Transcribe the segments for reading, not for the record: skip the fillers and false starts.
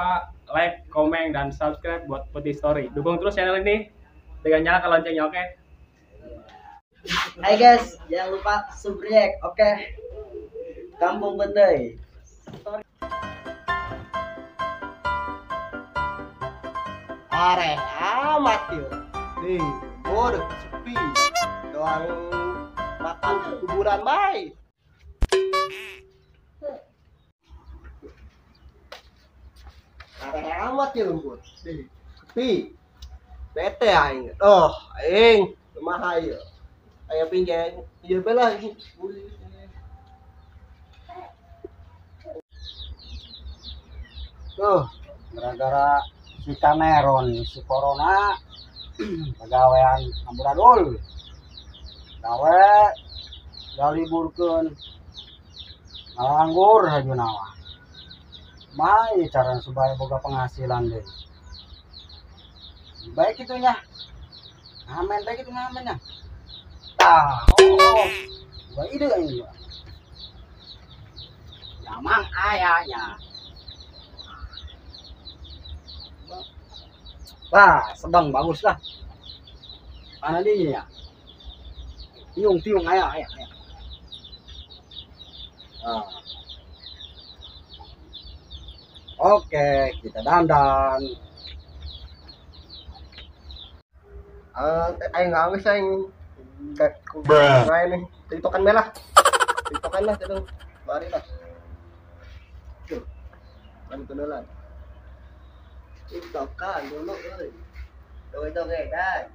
lupa like, komen, dan subscribe buat Putih Story. Dukung terus channel ini dengan nyalakan loncengnya, oke? Hai guys, jangan lupa subscribe, oke? Kampung Peuteuy. Areh amat yuk. Nih, bodoh sepi. Doang makan kuburan bae. Areh amat ya lembut. Nih, sepi. Bete aing. Oh, aing kumaha ieu? Aya pinggir. Ieu bae lah. Tuh, gara-gara si Cameron, si Corona, pegawaian amburadul. Gawe galiburkeun. Ngalanggur haju nawa. Mai cara supaya boga penghasilan deh. Baik itunya. Ngamen baik itu ngamennya. Tah, oh. Gua ide ini. Yamang ayahnya. Wah, sedang bagus lah. Mana dia ya? Tiung, tiung, ayo, ayo, ayo. Nah. Oke, kita dandan. Aing nggak aing. Main nih, tiktokan lah. Tiktokan lah, itu. Mari lah. Tuh, kan. TikTokan dulu, euy. Joget-jogetan.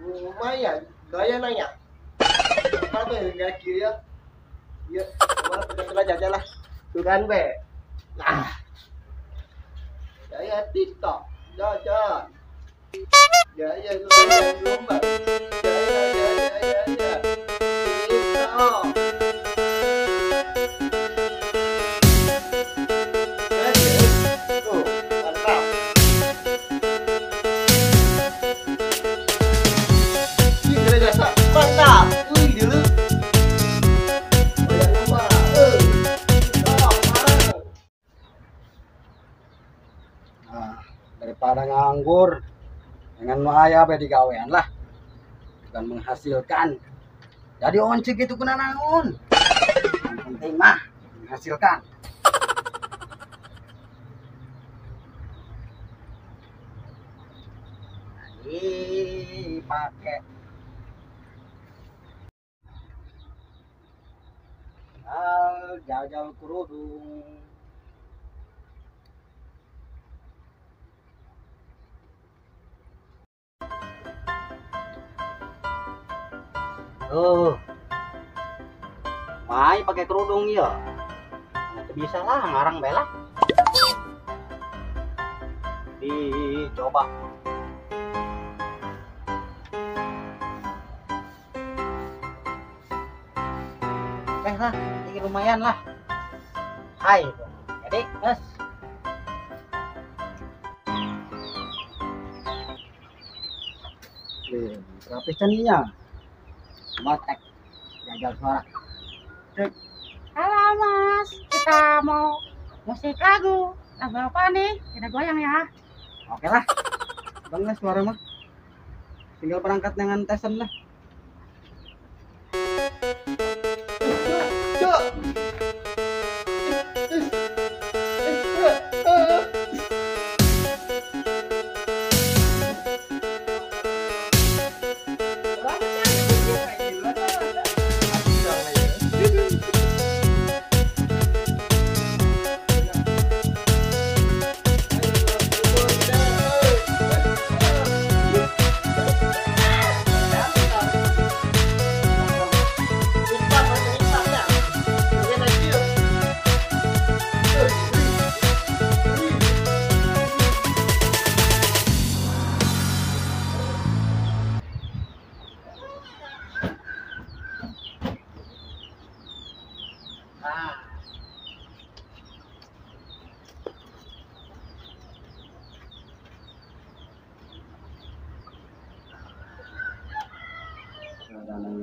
Lumayan, gaya nanya. Apa ya gaya kieu ya? Ieu, kumaha pegat aja lah. Tuh kan be. Nah. Gaya TikTok, jajan. Gaya lomba. Gaya gaya gaya. TikTok. Daripada nganggur dengan ayah be digawean lah, bukan menghasilkan. Jadi oncik itu kena naon, yang penting mah menghasilkan. Ini pakai jajal kerudung. Oh, mai pakai kerudung ya, nggak bisa lah ngarang bela. Dicoba. Oke lah, ini lumayan lah. Hai, jadi, guys. Rapi ceninya. Batek jajal suara. Halo mas, kita mau musik lagu. Lagu apa nih? Kita goyang ya. Oke lah, bang lah suara mah. Tinggal berangkat dengan tesen lah.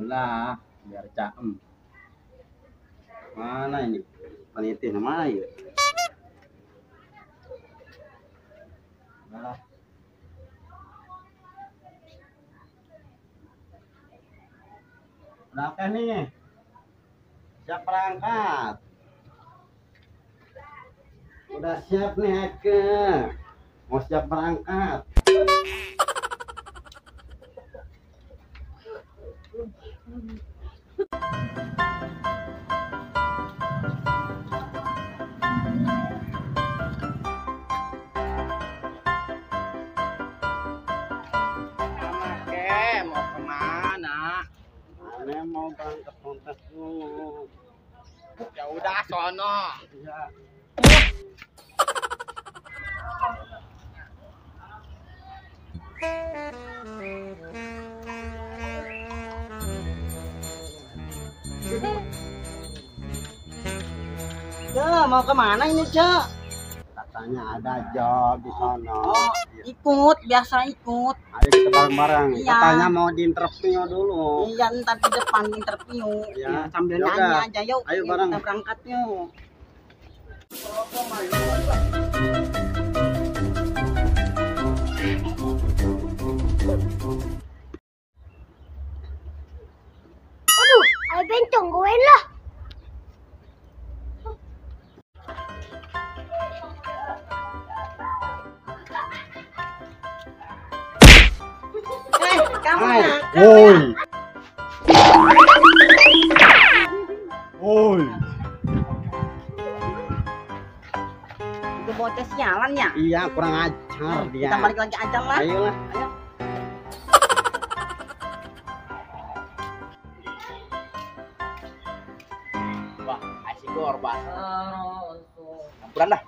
Lah, biar caem. Mana ini? Peniti mana ya? Udah. Udah oke nih. Siap berangkat. Udah siap nih Eke. Mau siap berangkat. Oke, mau kemana? Aneh mau berangkat kontes dulu. Ya udah sono. Iya. Ya, mau kemana ini, Cek? Katanya ada job di sono. Oh, ikut, biasa ikut. Ayo kita bareng-bareng. Iya. Katanya mau diinterview dulu. Iya, ntar di depan interview. Iya. Ya, sambil Yaudah. nyanyi aja, yuk. Ayo bareng. Kita berangkat yuk. Waduh, ayo bencong gue lah. Kamu nakal. Woi. Woi. Itu bocah sialan ya? Iya, kurang ajar dia. Kita balik lagi aja lah. Ayolah, ayo. Wah, asik korban. Campuran dah.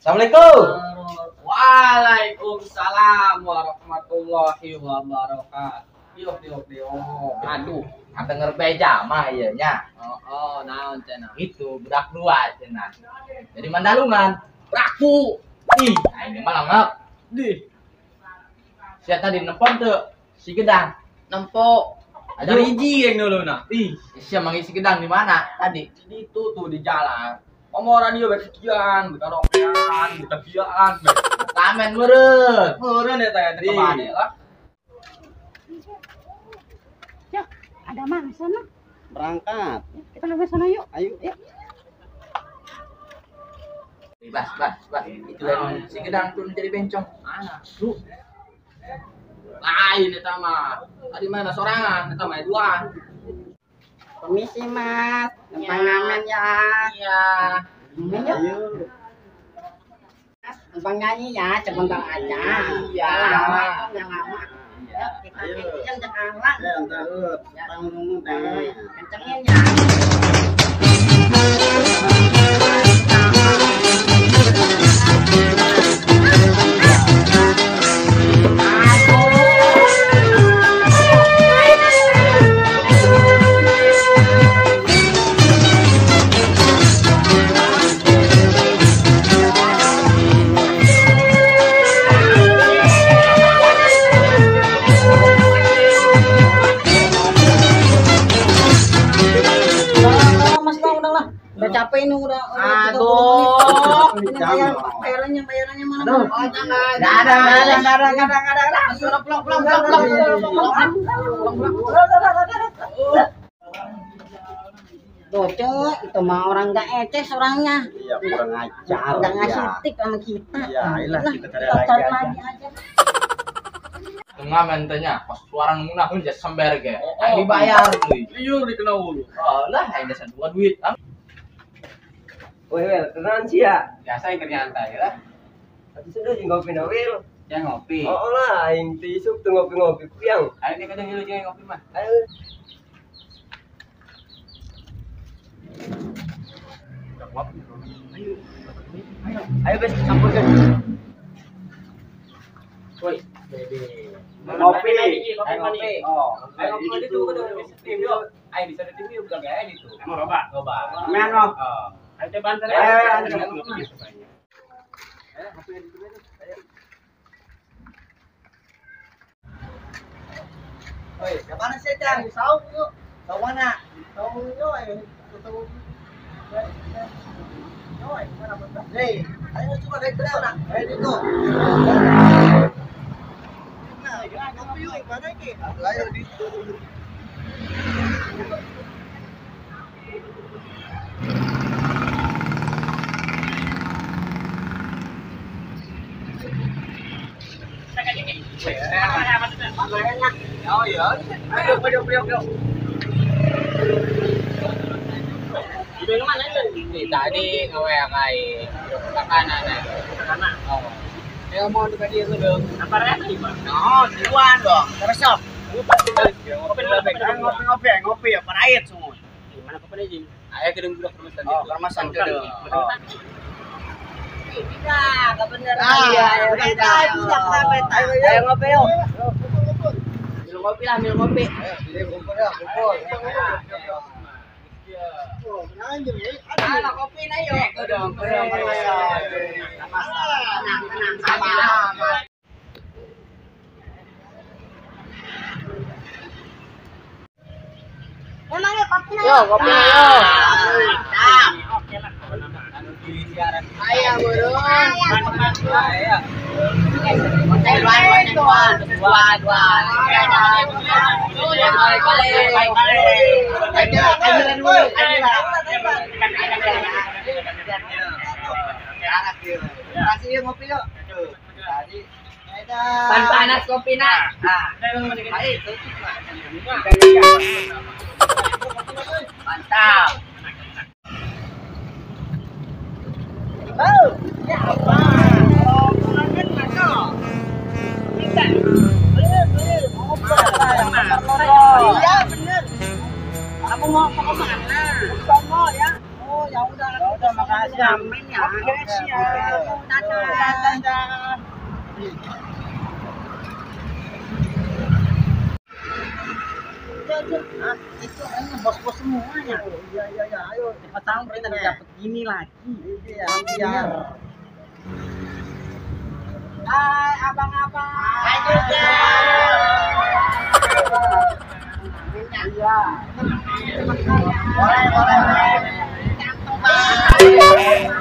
Assalamualaikum. Waalaikumsalam warahmatullahi wabarakatuh. Diok diok diok. Aduh, denger beja mah ieu nya. Oh, naon cenah? Itu budak dua cenah. Jadi mandalungan. Raku. Ih, aing mah langep. Dih, Sia tadi nempon teu si Gedang. nempo. Aduh. Dari hiji yang dulu nah. Ih, sia manggil si Gedang di mana tadi? Di itu tuh di jalan. Ngomong radio bek sekian, karaokean, ketagihan. Ramen meureun. Meureun eta ya teh kemana lah. Ya, ada mana sana? Berangkat. Kita ke sana yuk. Ayo. Yuk. Bas, bas, bas. Itu lain si Gedang tuh jadi bencong. Mana? Lu. Lain eta mah. Tadi mana sorangan, eta mah duaan. Permisi, Mas. Numpang ngamen ya. Iya. Ngamen yuk. Ayo. Mas, numpang nyanyi ya, sebentar aja. Iya. Nggak lama, nggak lama. Iya. Yuk, kita kenceng sekarang. Ya, entar dulu. Tanggung teh. Kencengin ya. Udah capek ini udah. Aduh. Ini bayarannya mana? Aduh. Oh, jangan. Nggak ada, nggak ada, nggak ada, nggak ada. Pulang, pulang, pulang, pulang, pulang. Tuh, Cek, itu mah orang nggak eces orangnya. Iya, kurang ajar. Nggak ngasih tip sama kita. Iya, ayolah kita cari Kita lagi aja. aja. Tengah mentenya, pas suara ngunah pun jas sember ge. Oh, Aing dibayar euy. Liur dikena ulu. Oh lah, aing dasar dua duit. Woi, Wel, tenang sih ya. Biasa yang kerja nyantai lah. Tapi sudah jeung ngopi na, Wil. Ya ngopi. Oh lah, aing teh isuk teu ngopi-ngopi kuyang. Ayo nih kadang dulu jangan ngopi mah. Ayo. Ayo. Ayo guys, campurkan. Woi, baby. Ngopi. Ayo ngopi. Oh. Ayo ngopi aja tuh kadang bisa tim yuk. Ayo bisa tim yuk bukan kayak gitu. Emang loba? Loba. Men lo. Ayo coba antar Ayo, ya. ayo, Woi, ke mana sih, Cang? Saung yuk. Saung mana? Hey, ayo coba naik ke sana. Ayo dito. Ngopi yuk, mana ini? Ayo dito. Oh iya. Ayo, ayo, ayo, ayo. Tadi ngawe kai makanan. Makanan. Oh. Ayo mau dikasih itu dong. Apa lagi, Pak? No, duluan dong. Terus sok. Ngopi ngopi ya parait semua. Mana kopi ini? Ayo ke dong budak permesan. Oh, permesan ke dong. Tidak, enggak bener. Iya, ayo ngopi yuk. Minum kopi lah, minum kopi. Ayo, kumpul ya, kumpul. Ayo kopi na yuk. Dong, permesan. Tenang, tenang, sabar. Emangnya kopi na yuk. Kopi na yuk. Oke lah. Ayo burung. Ayo. Dua, dua. Kasih ngopi yuk. Tadi Pan panas kopi nak. Mantap. Oh, ya apa? Rombongan mana? Kita. Iya bener. Aku mau ke mana? Sono ya. Oh ya udah. Udah makasih. Amin ya. Oke siap. Dadah. Dadah. Itu kayaknya bos-bos semuanya. Iya iya iya, ayo cepat sampai nanti dapat gini lagi. Iya, biar. Hai abang-abang. Hai juga. Iya. Boleh, boleh, boleh. Cantong banget.